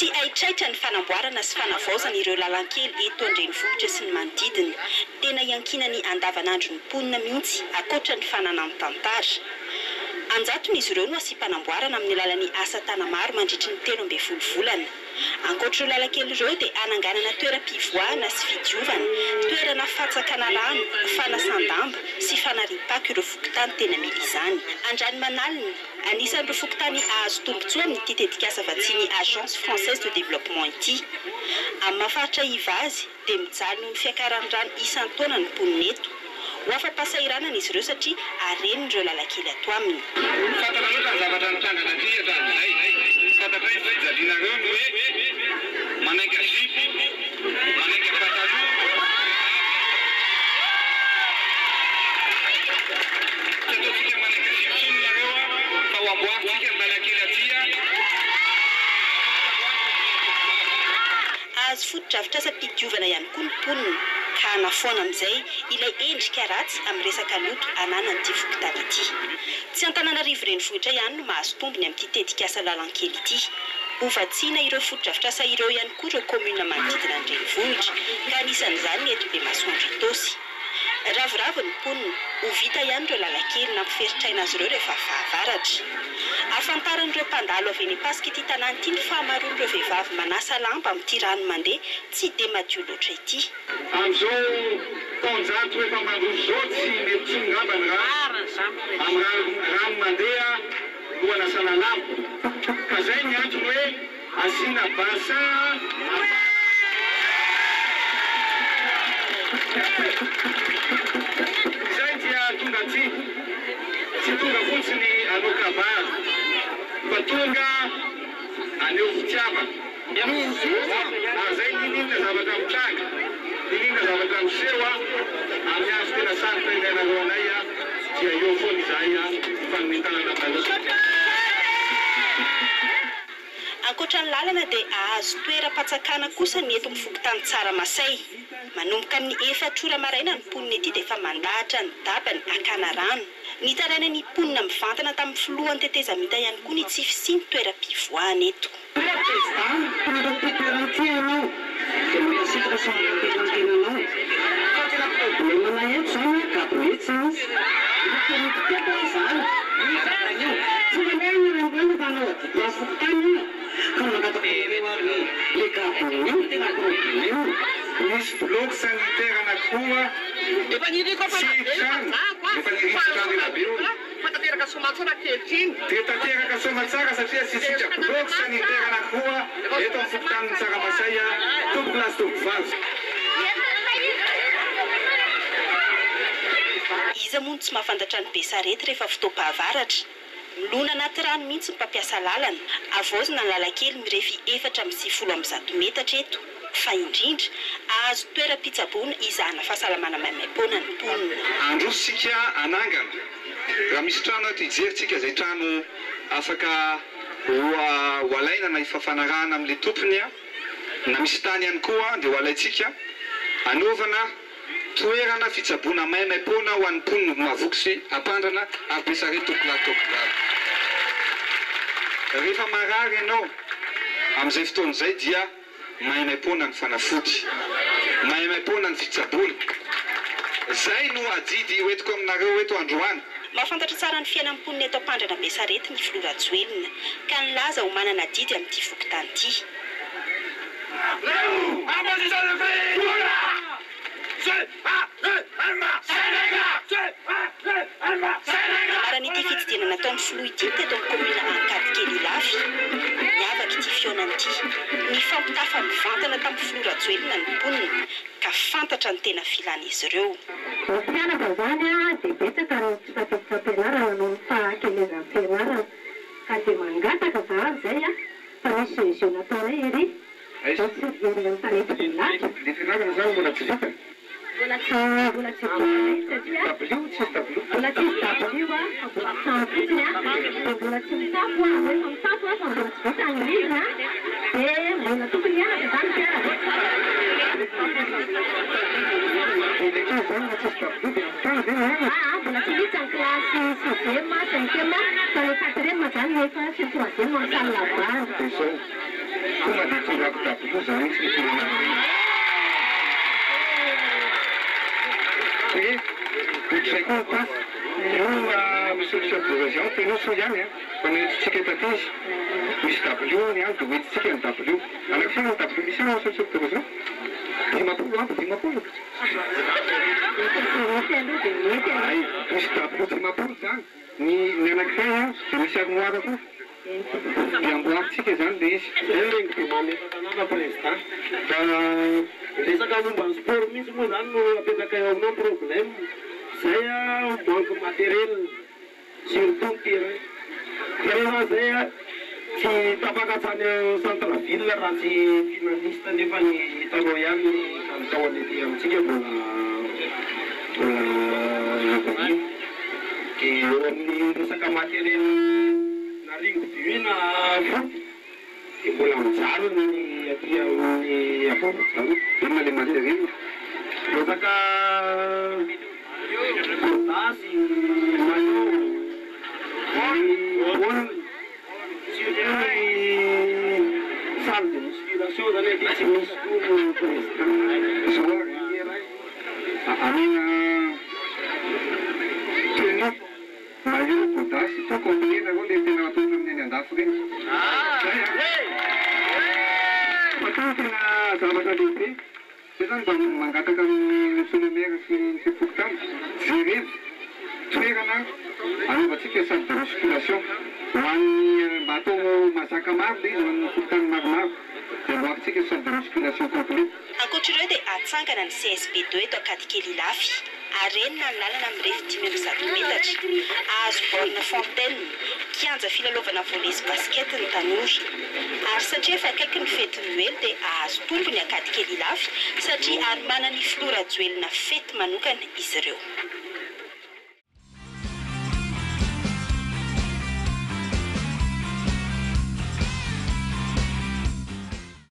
Tsy haitraitra ny fanamboarana sy fanavaozana ireo lalankely eto an-drenivohitra sy ny manodidina. Tena iankinan'ny andavanandron'ny mponina mihitsy ankoatra ny fananany tantara. An-jatony izy ireo no asiam-panamboarana amin'ny alalan'ny asa tana-maro mandritry ny 13 volana. Ankoatra ireo lalankely ireo dia hananganana toeram-pivoahana sy fidiovana, toerana fatsakana rano, fanasan-damba sy fanariam-pako ireo fokontany tena mila izany. Andranomanalina, anisan'ireo fokontany hahazo tombontsoa amin'ity tetikasa vatsian'ny Agence Française de Développement ity. Amin'ny maha faritra iva azy dia mijaly noho ny fiakaran'ny rano isan-taona ny mponina eto. Ho afa-pahasahiranana izy ireo satria haren'ireo lalankely ato aminy. Fantatra loatra ny zavatra nitranga taty hatramin'izay. Fantatray ny fijalianareo ny hoe manainga zipo, manainga pataloha rehefa avy. Tsy ataontsika manainga zipo intsony nareo fa ho amboarintsika ny lalankely aty. Hahazo fotodrafitrasam-pidiovana ihany koa ny mponina, ka hanafoana amin'izay ilay endrika ratsy amin'ny resaka loto ananan'ity fokontany ity. Tsy Antananarivo renivohitra ihany no mahazo tombony amin'ity tetikasa lalankely ity. Hovatsiana ireo fotodrafitrasa ireo ihany koa ireo kaominina manodidina ny renivohitra, ka anisan'izany ny eto Bemasoandro Itaosy. Ravoravo ny mponina, ho vita ihany ireo lalankely nampiferitraina azy ireo rehefa fahavaratra. Ahafantaran'ireo mpandalo avy eny Ampasika ity tanàna ity ny fahamaroan'ireo vehivavy manasa lamba amin'ity rano mandeha tsy dia madio loatra ity. Amin'izao taonjato efa mandroso izao tsy mety intsony ngamba ny rano amin'ny rano mandeha no anasana lamba ka zay ny antony hoe asiana bassin ahafahana Izay dia tonga aty, tsy tonga fotsiny hanao kabary fa tonga haneho fitiavana. Ary izay n'inon'inona zavatra mitranga, n'inon'inona zavatra miseho amin'ny andro tena sarotra ilainareo anay dia eo foana izahay hifanome tanana aminareo satria. Ankoatra ny lalana dia hahazo toeram-patsakana kosa ny eto amin'ny fokontany Tsaramasay. Manomboka amin'ny efatra ora maraina ny mponina ety dia efa mandahatra ny dabany hakana rano. Nitaraina ny mponina mivantana tamin'ny filohan'ny tetezamita ihany koa ny tsy fisian'ny toeram-pivoahana eto. Misy bloc sanitaire anakiroa sy trano efa nirindra trano ela be hono. Dia tanteraka soamatsara satria asiantsika bloc sanitaire anakiroa eto amin'ny fokontanin'i Tsaramasay tompokolahy sy tompokovavy. Iza moa no tsy mahafantatra an'i Besarety rehefa fotoam-pahavaratra? Milona anaty rano mihitsy ny mpampiasa lalana. Havaozina ny lalan-kely mirefy 194 metatra eto, fa indrindra, hahazo toeram-pitsaboana hizahana fahasalamana maimaim-poana ny mponina. Handroso isika hanangana. Raha misy trano eto hijery tsika izay trano afaka ho alaina na hifafanarahana amin'ilay tompony na misy tany ihany koa dia ho alaintsika hanaovana Toerana fitsaboana maimaimpoana ho an'ny mponin'i Mahavoky sy Ampandrana ary Besarety Tompokolahy Tompovavy. Rehefa marary ianao amin'izay fotoana izay dia maimaimpoana ny fanafody, maimaimpoana ny fitsaboana. Izay no adidy hoentiko aminareo eto androany. Mahafantatra tsara ny fiainan'ny mponina eto Ampandrana Besarety ny filoha Rajoelina ka nilaza ho manana adidy amin'ity fokontany ity. Namaran'ity fitsidihana nataon'ny filoha ity teto amin'ny kaominina Ankadikely Ilafy. Niavaka ity fihaonana ity. Nifampitafa mivantana tamin'ny filoha Rajoelina ny mponina ka fantatra ny tena filan'izy ireo. Ny mpianatra izany dia betsaka ny tsy tafiditra am-pianarana noho ny fahakelezan'ny fianarana ka dia mangataka izany izay fa misy CEG nataonay ery Izao tsy ery amin'ny tanety be lahatra. Le fianarana zany mbola tsy vita? Mbola tsy mbola tsy vita mihitsy satria. Dabilio tsisy dabilio? Mbola tsisy dabilio a, fa mbola trano fotsiny a, dia mbola tsy mitafo a, efa mitafo a fa mbola tsy vita ny rindrina a, dia mbola tokony hianatra zany mpianatra. Dia le ankizy zany raha tsisy dabilio dia amin'ny tany ve mianatra? Aa mbola tsy miditra ny kilasy sixième, cinquième, fa le quatrième zany efa sy ny troisième amin'ny salle là-bas. Dia izao. Tonga dia tondrako dabilio za mihitsy le firenena ireny. Dia ohatr'izay koa ny tafo. Io monsieur le chef de région teno soa ihany a, fa noentintsika taty izy. Misy dabilio hono ihany dia hoentintsika ny dabilio. Anankifiry ny dabilio misy any monsieur le chef de région? 50 ampy 50? Hay, misy dabilio 50 zany. Ny ny anankiray an, dia misy armoire koa. Dia amboarintsika izany ilay izy. Zay le demande eto an-tanàna président. Fa Resaka momba ny sport mihitsy moa zany no apetrakay ao aminao problème. Zay an manque matériel surtout ny terrain. Terrain zay an tsy tapaka hatrany centre ville raha tsy finaliste nefa ny hitanao ihany ny kalitaon'ny aty amintsika mbola mbola ivaiva. Dia eo amin'ny resaka matériel na rugby na foot dia mbola mijaly ny aty amin'ny avaratra. Inona ilay matériel? Resaka godasse, maillot, ny baolina, surtout ny salle de musculation zany aty tsy misy koa ny président. Zao ary an, amena tenue, maillot, godasse, tout complet nareo ilay tena atao amin'ny any andafy ireny. Zay an! Fa toa tena zavatra lehibe. Zay zany mba mangataka amin'ny monsieur le maire sy ny chef fokontany, jerevo toerana anaovantsika salle de musculation ho an'ny mba atao mazaka maro le izy ho an'ny fokontany maromaro dia amboarintsika salle de musculation complet. Ankoatr'ireo dia hatsangana ny CSB 2 eto Ankadikely Ilafy. Harenina ny lalana mirefy 105 metatra. Hahazo borne fontaine, kianja filalaovana volley sy basket ny tanora. Ary satria efa akaiky ny fety Noely dia hahazo tombony Ankadikely Ilafy satria hanomanan'ny filoha Rajoelina fety manokana izy ireo.